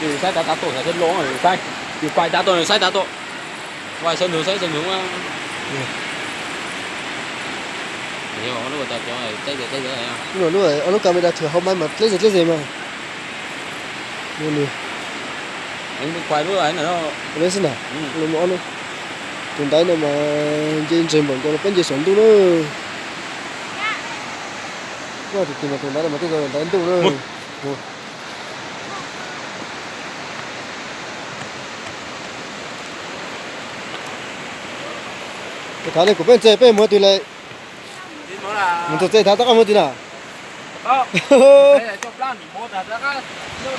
Yus saib tav tav tuaj, saib thiab loj, yus saib, yus pais tav tuaj, yus saib tav tuaj. Pais sawv ntsug, saib sawv ntsug. Lub, lub camera thwm hauv mas mas dleb ze dleb ze mas. Lub xwb na, lub, tus ntaiv no mas nce ntseg npaum nkaus los peb nce saum ntuj na. Tus ntaiv no mas tej zaum ntaiv ntuj na. Kuv tham li kuv peb ntse peb mus twg lawm? Mus txog txej thav rov qab mus twg na?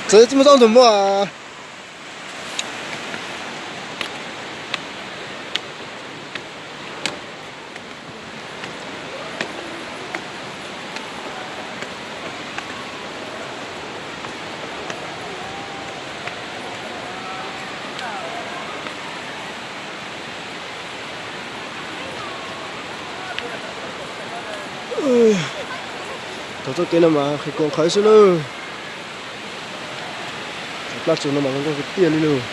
Txawm tsis muaj txoj ntug mus. Thaum txoj kev no mas qhis koom qhawv xwb lawm. Plab tsuas no mas zoo nkauj tiag tiag li lawm.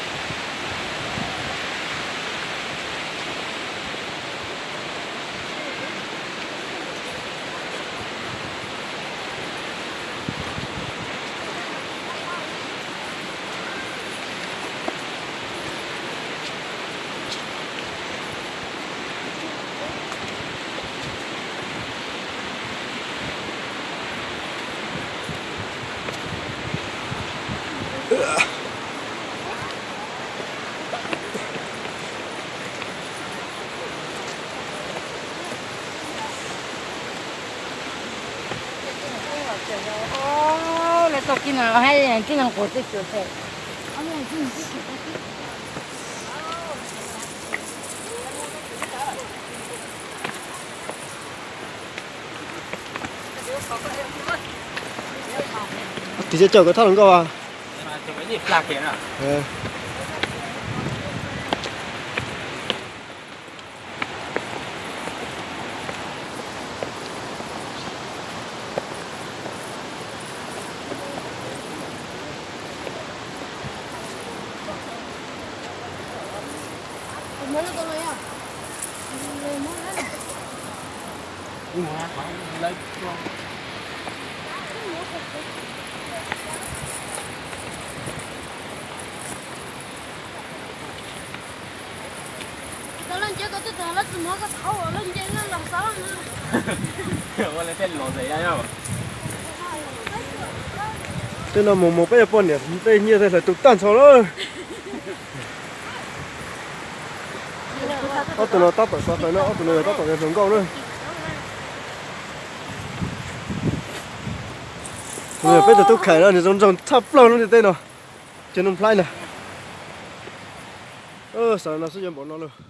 Tig coj coj kom thab hluas nkauj as. Tej no mus mus peb yuav poj niam tej nyiaj tej hlais tus tag nrho lawm. Ob tug no tab tom sov hlawv na, ob tug no yog tab tom yog hluas nkauj na. Tus no yog peb tus tub Khais no, nws zoo nraug tshaj plaws lub ntiaj teb no. Cov Nuj Nplhaib na. Xav no xwb yuav npaum no lawm.